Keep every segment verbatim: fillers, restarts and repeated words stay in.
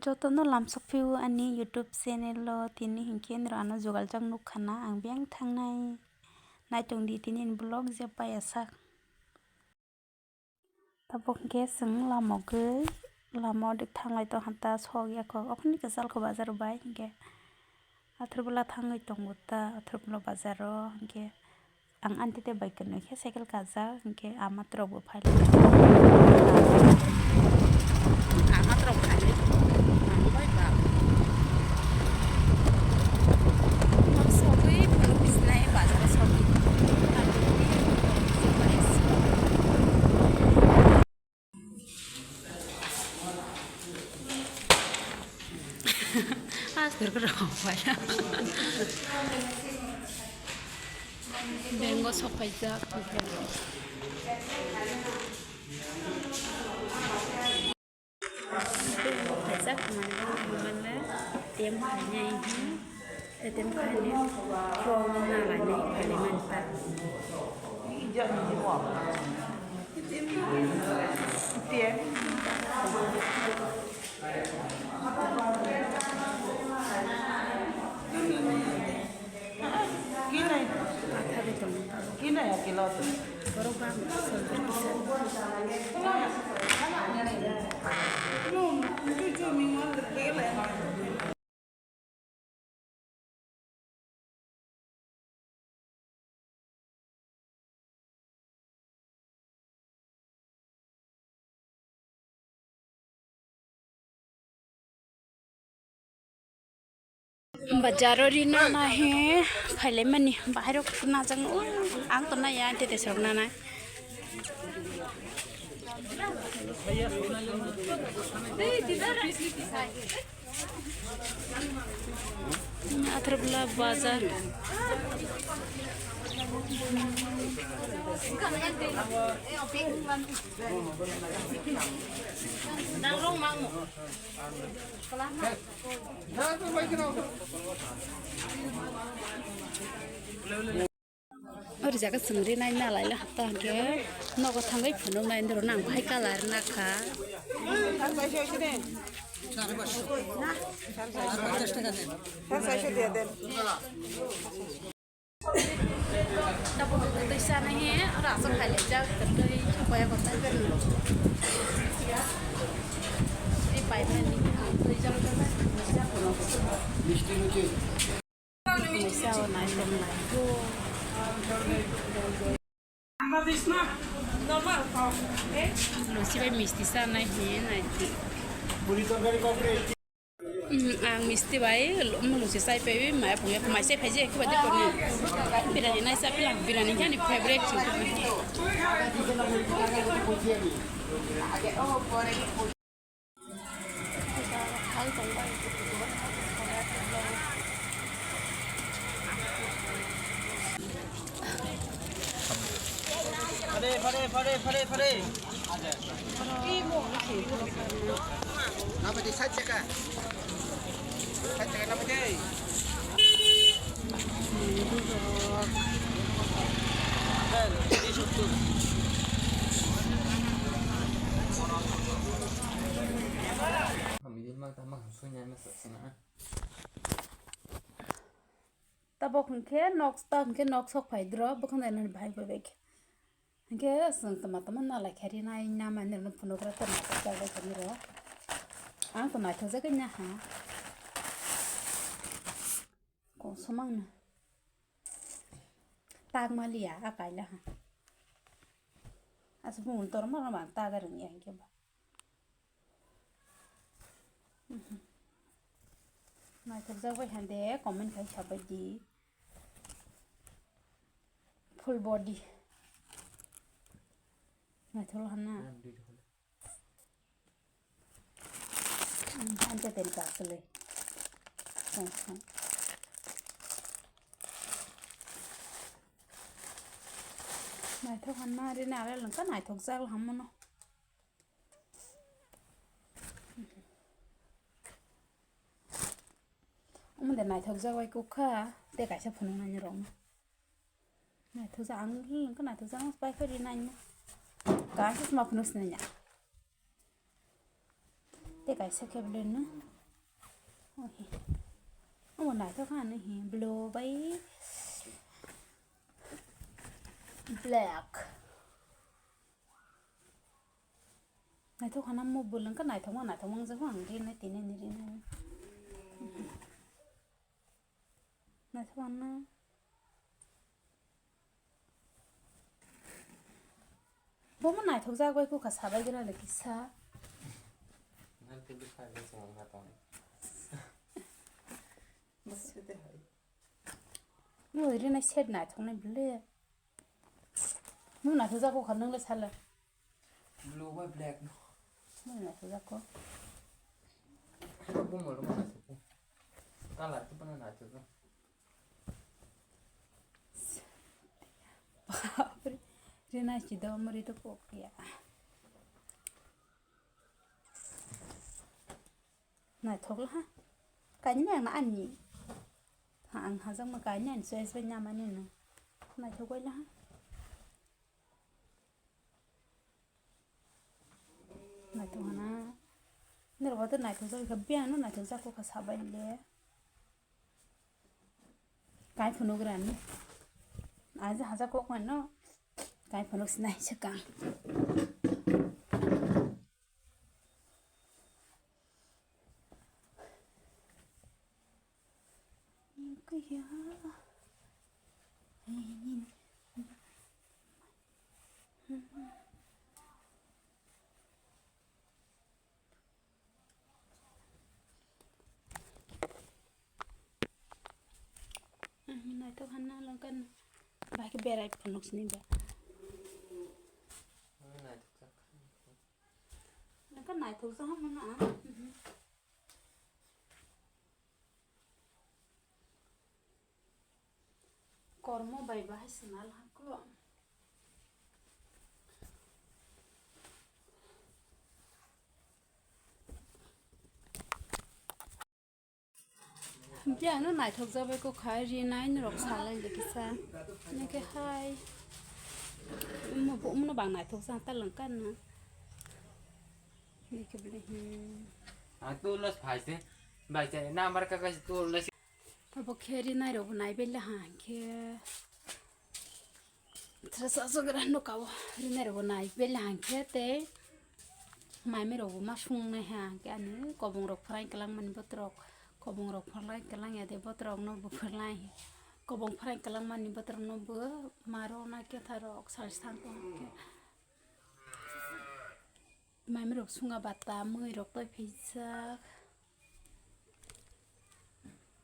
Jotono lamsok phio ani YouTube channel o, tini hinkhe nrw ano jugaljak nukha na ang biyang thangnai. Naitongdi tini ni vlog je paiyasak. Tabuk hinkhe chwng lama gwi, lama odik thanglai tong hanta sok yakho, okhorni kwchal kho bazar bai hinkhe. Athar bwla thangwi tongo ta, athar bwla bazar o hinkhe. Ang aunty tei bai kwnwi khe cycle kajak, hinkhe ama rok bo phai lai. Ama rok phai lai. Ang bai ba. Ang sogwi phunuk bisnai bazar o sogwi. Aswk rok bai. Bengo sok paijak. Paijak mane, mane tem khainai hi, tem khainai, kro na lainai khainai manta. Bazar o rina nahi phailai mani bahai rok najak ang to naiya tete sorok nanai. Athar bwla bazar. Ori jaga chwng rinai nalai le hapta hwnkhe nogo thangwi phunuknai, ndoro nang bahai colour nakha. Tabuk twi chanai he oro aswk khailai jak tei koya kotai berno. Tei paimani twi jak. Sao nai tong nai. Lucy bai misti sa nai hi nai ti. Mm, ang misti bai lu-, lucy sai pai mai pung ya mai sai pai je ko de ko ni. Birani nai sa pila birani kani favorite. Phare, phare, phare, phare, phare. Nabadi side cheka. Side cheka nabadi. Tabok hwnkhe nok, ta hwnkhe nok sok phai dro, bwkhwnai nani bahai bai bai khe. Hwnkhe chwng tama tama nalai khe rinai nama nirok phunukra tama tama bai khe nirok. Ang to naithok jagwi naha. Kosomang no. Tak maliya, a kaila ha. Asa bumung tor ma ma tak rwngya hwnkhe ba. Naithok jak bai hande comment khai sabai di. Full body. Naithok hana. Ante teni kakelai. Naithok hana rini ale lengka naithok jak hamono. Omo de naithok jak bai kukha, tei kaisa phunuknani rokno. Naithok jak ang hwnkhe naithok jak pai khe rinai no. Kaisa sma phunuk sinai ya. Tei kaisa khe belai no. Omo naithok kha ani hi blue bai black. Naithok khana mo bwlwng kha naithokma naithokma wngjak ang rinai tini ni rinai. Naithok ang na. Bomo naithok jak bai kukha sabai gra le kisa. Nang tei bwkha le chwng wngna tong. Mo rinai set naithok nai bwle. Mo naithok jak kukha nang le sala. Blue bai black no. Mo naithok jak ko. Bo mo lo mo naithok. Color to pana naithok. Bapre, rinai si do muri to pok ya. Naithok la ha. Kanya na ani. Ha, ang hajak ma kanya ni choice bai namani no. Naithok bai la ha. Naithok hana. Nirok to naithok jak kha, biyang no naithok jak kha sabai le. Kai phunuk rani. Aja haja kok mano. Kai phunuk sinai sakang. Kaya. Naithok hana langkan. Bahai khe berai phunuk sini ba. Naithok jak. Langkan naithok jak hama na. Kormo bai bahai swnal hako. Biyang no naithok jabai kok khai rinai norok salai de kisa. Nake hai. Mo bo umno bang naithok jang ta langkan na. Nake bele hin. Ang tu los phai se. Bai se number ka ka tu los. Abo khe rinai rok bo nai bele ha khe. Thra sa so gra no ka bo rinai rok bo nai bele ha khe tei. Maimi rok bo ma sung nai ha khe ani kobong rok phrai kalang mani botrok. Kobong rok phrai kalang ya de botrok no bo phrai. Kobong phrai kalang mani botrok no bo ma rok na khe tha rok sal sang ko ha khe. Maimi rok sunga bata mui rok toi phijak.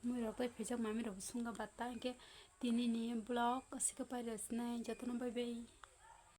Mui rok toi phijak maimi rok sunga bata hingke tini ni vlog asike pai rw sinai jotono bye bye.